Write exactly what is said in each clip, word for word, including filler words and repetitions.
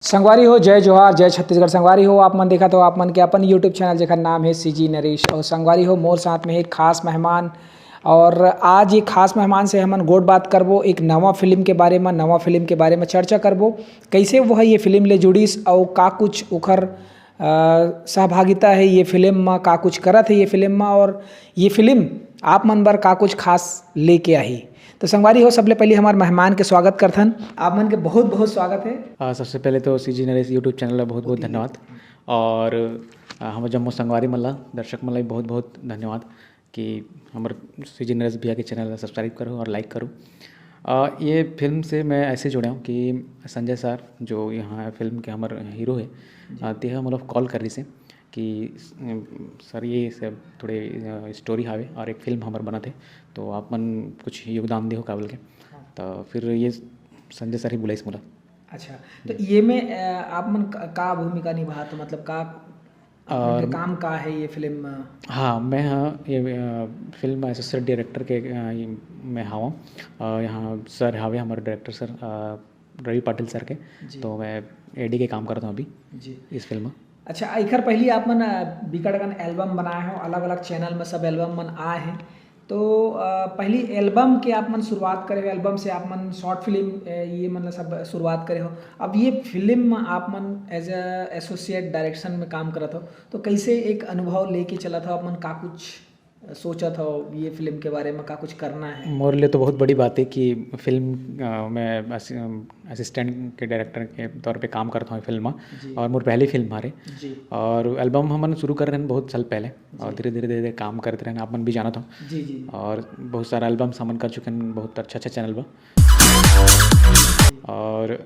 संगवारी हो, जय जोहार, जय छत्तीसगढ़। संगवारी हो, आप मन देखत हो आप मन के अपन YouTube चैनल, जेकर नाम है सीजी नरेश। और संगवारी हो, मोर साथ में एक खास मेहमान, और आज ये खास मेहमान से हमन गोठ बात करबो, एक नवा फिल्म के बारे में, नवा फिल्म के बारे में चर्चा करबो, कैसे वो है ये फिल्म ले जुड़िस और का कुछ उखर अ, सहभागिता है ये फिल्म मा, का कुछ करत है ये फिल्म मा, और ये फिल्म आप मन बर का कुछ खास लेके आही। तो संगवारी हो, सबले पहले हमार मेहमान के स्वागत करथन। आप मन के बहुत बहुत स्वागत है। अ, सबसे पहले तो सीजी नरेश YouTube चैनल ला बहुत बहुत धन्यवाद, और अ, हमर जम्मो संगवारी मन ला, दर्शक मन ला भी बहुत बहुत धन्यवाद कि हमर सीजी नरेश भैया के चैनल ला सब्सक्राइब करो और लाइक करो। अ, ये फिल्म से मैं ऐसे जुड़े हूँ कि संजय सर, जो यहाँ फिल्म के हमर हीरो है, अ, ते ह मोला कॉल कर रहिस हे कि सर, ये सब थोड़े अ, स्टोरी हावे और एक फिल्म हमर बनत हे, तो आप मन कुछ योगदान देहो का बोल के। तो फिर ये संजय सर ही बुलाइस मोला। अच्छा, तो ये में अ, आप मन का, का भूमिका निभात हो, मतलब का आप मन के और काम का है ये फिल्म में? हाँ, मैं हाँ ये अ, फिल्म एसोसिएट डायरेक्टर के अ, ये मैं हावं। अ, यहाँ सर हावे, हमारे डायरेक्टर सर अ, रवि पाटिल सर के। जी। तो मैं एडी के काम करता हूँ अभी जी। इस फिल्म में। अच्छा, एखर पहली आप मन अ, बिकट अकन एल्बम बनाए हो, अलग अलग चैनल में सब एल्बम मन आए हैं। तो अ, पहली एल्बम के आप मन शुरुआत करे हो, एल्बम से आप मन शॉर्ट फिल्म अ, ये मन सब शुरुआत करे हो। अब ये फिल्म में आप मन एज अ एसोसिएट डायरेक्शन में काम करत हो, तो कैसे एक अनुभव लेके चलत हो आप मन? का कुछ सोचत हो ये फिल्म के बारे में, का कुछ करना है? मोर लिए तो बहुत बड़ी बात है कि फिल्म अ, मैं अस, असिस्टेंट के डायरेक्टर के तौर पे काम करता हूँ फिल्म में, जी। और मोर पहली फिल्म हरे। जी। और एल्बम हमन शुरू कर रहे हैं बहुत साल पहले, और धीरे धीरे धीरे धीरे काम करते रहना, आप मन भी जानत हो। जी जी। और बहुत सारा एल्बम्स हमन कर चुके हैं बहुत अच्छा अच्छा चैनल पर। और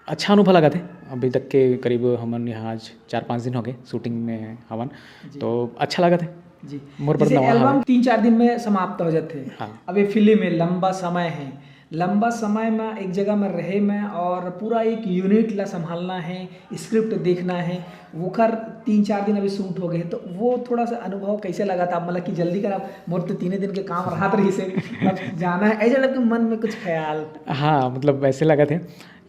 अच्छा अनुभव लगा थे। अभी तक के करीब हमन यहाँ आज चार पाँच दिन हो गए शूटिंग में हवन, जी। तो अच्छा लगा थे। जी। मोर बर जैसे नवा एल्बम हवे। तीन चार दिन में समाप्त हो जाते हैं। हाँ। अब ये फिल्म है, लंबा समय है, लंबा समय में एक जगह में रहे में और पूरा एक यूनिट ला संभालना है, स्क्रिप्ट देखना है, वो कर तीन चार दिन अभी शूट हो गए, तो वो थोड़ा सा अनुभव कैसे लगा था? मतलब कि जल्दी कर, आप मोर तो तीन दिन के काम राहत रही से, अब जाना है, ऐसे लग मन में कुछ ख्याल? हाँ, मतलब ऐसे लगा थे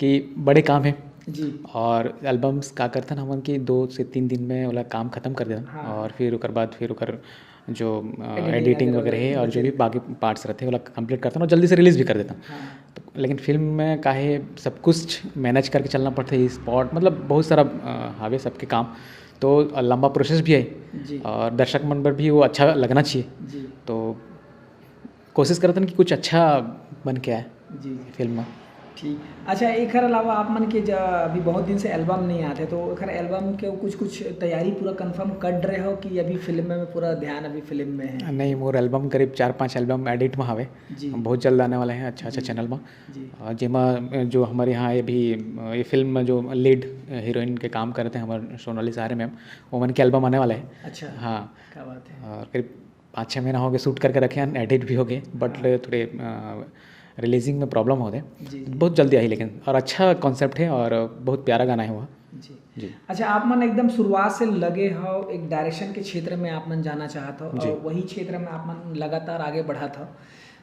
कि बड़े काम है। जी। और एल्बम्स का करथन हमन कि दो से तीन दिन में वाला काम खत्म कर देथन। हाँ। और फिर ओकर बाद फिर ओकर जो Editing एडिटिंग वगैरह वगैरह है और जो बचे। भी बाकी पार्ट्स रहते हैं वाला कंप्लीट करथन और जल्दी से रिलीज भी कर देथन। हाँ। तो लेकिन फिल्म में काहे सब कुछ मैनेज करके चलना पड़ता है, स्पॉट मतलब बहुत सारा अ, हावे सबके काम, तो लंबा प्रोसेस भी है। जी। और दर्शक मन पर भी वो अच्छा लगना चाहिए। जी। तो कोशिश करथन कि कुछ अच्छा बन के आए जी। फिल्म में। ठीक। अच्छा, एकर अलावा आप मन के ज-, अभी बहुत दिन से एल्बम नहीं आते, तो एकर एल्बम के कुछ कुछ तैयारी पूरा कंफर्म कर रहे हो कि अभी फिल्म में पूरा ध्यान अभी फिल्म में है? नहीं, मोर एल्बम करीब चार पांच एल्बम एडिट में हवे। जी। बहुत जल्द आने वाला है अच्छा अच्छा चैनल में। जी। अ, जेमा अ, जो हमारे यहाँ ये भी अ, ये फिल्म में जो लीड हीरोइन के काम करते हैं हमारे सोनाली सहारे मैम, वो मन के एल्बम आने वाला है। अच्छा। हाँ। क्या बात है। और करीब पाँच छः महीना हो गए शूट करके रखे हैं, एडिट भी हो गए, बट थोड़े रिलीजिंग में प्रॉब्लम होते हैं। जी। बहुत जल्दी आई लेकिन, और अच्छा कॉन्सेप्ट है और बहुत प्यारा गाना है वो। जी। जी। अच्छा, आप मन एकदम शुरुआत से लगे हो, एक डायरेक्शन के क्षेत्र में आप मन जाना चाहत हो जी। और वही क्षेत्र में आप मन लगातार आगे बढ़त हो,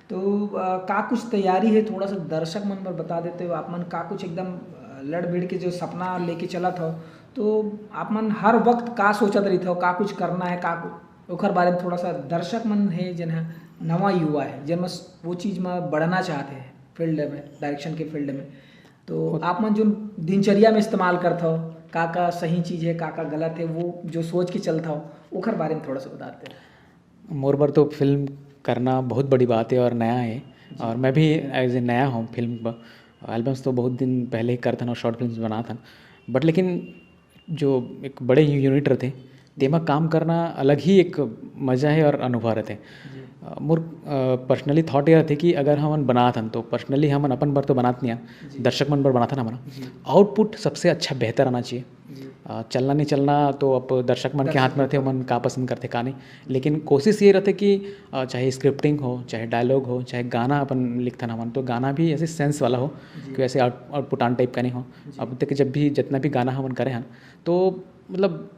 तो अ, का कुछ तैयारी है, थोड़ा सा दर्शक मन पर बता देते हो? आप मन का कुछ एकदम अ, लड़ भिड़ के जो सपना लेके चलत हो, तो आप मन हर वक्त का सोचत रहते हो, का कुछ करना है, का कु-, ओकर बारे में थोड़ा सा दर्शक मन है, जेन ह नवा युवा है, जेन म स-, वो चीज़ में बढ़ना चाहते हैं फील्ड में, डायरेक्शन के फील्ड में, तो आप मन जो दिनचर्या में इस्तेमाल करत हो, का का सही चीज़ है, का का गलत है, वो जो सोच के चलत हो, ओकर बारे में थोड़ा सा बताते हो। मोर बर तो फिल्म करना बहुत बड़ी बात है और नया है, और मैं भी एज ए नया हूँ फिल्म पर। एल्बम्स तो बहुत दिन पहले ही करथन और शॉर्ट फिल्म्स बनाथन, बट लेकिन जो एक बड़े यूनिट रहते, तेमा काम करना अलग ही एक मज़ा है और अनुभव रहते। अ, मोर पर्सनली थॉट ये रहते कि अगर हमन बनात हन तो पर्सनली हमन अपन बर तो बनात नहीं हन, दर्शक मन बर बनात हन हमन। आउटपुट सबसे अच्छा बेहतर आना चाहिए। जी। अ, चलना नहीं चलना तो अब दर्शक मन के हाथ में रहते, ओमन का पसंद करते का नहीं। लेकिन कोशिश ये रहते कि अ, चाहे स्क्रिप्टिंग हो, चाहे डायलॉग हो, चाहे गाना अपन लिखथन हमन, तो गाना भी ऐसे सेंस वाला हो, कि ऐसे आउट आउटपुट आन टाइप का नहीं हो। अब तक जब भी जितना भी गाना हमन करे हन, तो मतलब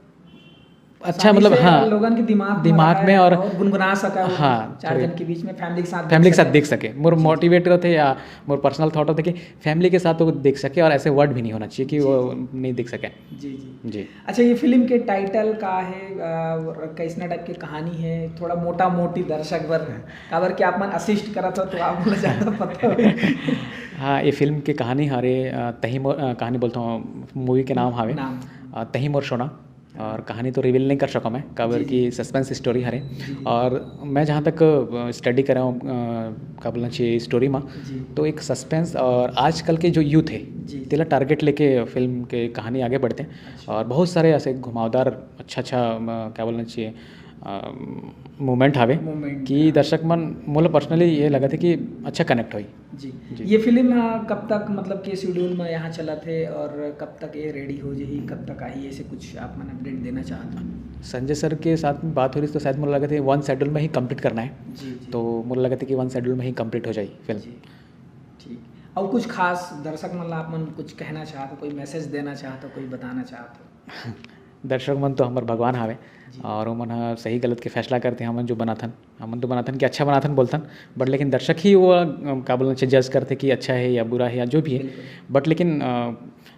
अच्छा, मतलब, हाँ, लोगन के दिमाग में और गुनगुना सका, हाँ, चार जन के बीच में, फैमिली के साथ फैमिली के साथ देख सके। मोर मोटिवेट रहते या मोर पर्सनल थॉट होते कि फैमिली के साथ तो देख सके, और ऐसे वर्ड भी नहीं होना चाहिए कि वो नहीं देख सके। जी जी जी। अच्छा, ये फिल्म के टाइटल का है और कैसना टाइप के कहानी है, थोड़ा मोटा मोटी दर्शक बर, काबर कि आप मन असिस्ट करत हो तो आप मन ला ज्यादा पता हो। हाँ, ये फिल्म के कहानी हरे, तही मोर, कहानी बोलता हूँ, मूवी के नाम हवे तही मोर सोना। और कहानी तो रिवील नहीं कर सका मैं, काबर कि सस्पेंस स्टोरी हरे। और मैं जहाँ तक स्टडी करे हूँ, का बोलना चाहिए, स्टोरी में, तो एक सस्पेंस और आजकल के जो यूथ है, तेला टारगेट लेके फिल्म के कहानी आगे बढ़ते हैं। अच्छा। और बहुत सारे ऐसे घुमावदार, अच्छा अच्छा, क्या बोलना चाहिए, मोमेंट हवे कि दर्शक मन, मोला पर्सनली ये लगत है कि अच्छा कनेक्ट होई। जी। ये फिल्म कब तक, मतलब, के शेड्यूल में यहाँ चलत है और कब तक ये रेडी हो जाही, कब तक आही, ऐसे कुछ आप मन अपडेट देना चाहत हो? संजय सर के साथ में बात हो रही, तो शायद मोला लगत है वन शेड्यूल में ही कंप्लीट करना है। जी जी। तो मोला लगत है कि वन शेड्यूल में ही कंप्लीट हो जाही फिल्म। जी। ठीक। और कुछ खास दर्शक मन ला आप मन कुछ कहना चाहत हो, कोई मैसेज देना चाहत हो, कोई बताना चाहत हो? दर्शक मन तो हमर भगवान हावे। जी। और ओमन ह सही गलत के फैसला करते, हमन जो बनाथन, हमन तो बनाथन कि अच्छा बनाथन बोलथन, बट लेकिन दर्शक ही वो, अ, का बोलना चाहिए, जज करते कि अच्छा है या बुरा है या जो भी है। बिल्कुल। बट लेकिन, अ,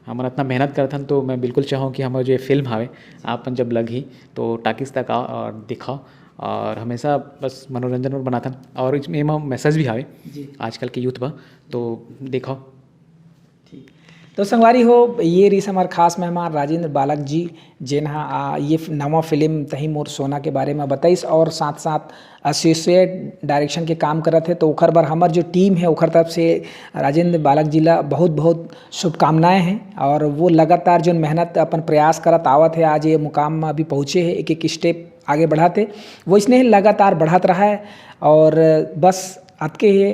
हमन इतना मेहनत करथन, तो मैं बिल्कुल चाहूँ कि हमर जो ये फिल्म हावे, आप मन जब लगही तो टाकीज तक आओ और दिखाओ, और हमेशा बस मनोरंजन बर बनाथन, और इसमें एमा मैसेज भी हावे जी। आजकल के यूथ बर, तो दिखाओ। ठीक। तो संगवारी हो, ये रिहिस हमर खास मेहमान राजेंद्र बालक जी, जेन हा, आ, ये फि-, नवा फिल्म तही मोर सोना के बारे में बताइस और साथ-साथ एसोसिएट डायरेक्शन के काम करत हे। तो ओखर बर हमर जो टीम है, ओखर तरफ से राजेंद्र बालक जी ला बहुत-बहुत शुभकामनाएं हैं। और वो लगातार जोन मेहनत, अपन प्रयास करत आवत है, आज ये मुकाम में अभी पहुँचे है, एक-एक स्टेप आगे बढ़ाते, वैसने ही लगातार बढ़त रहा है। और बस अतके ही है।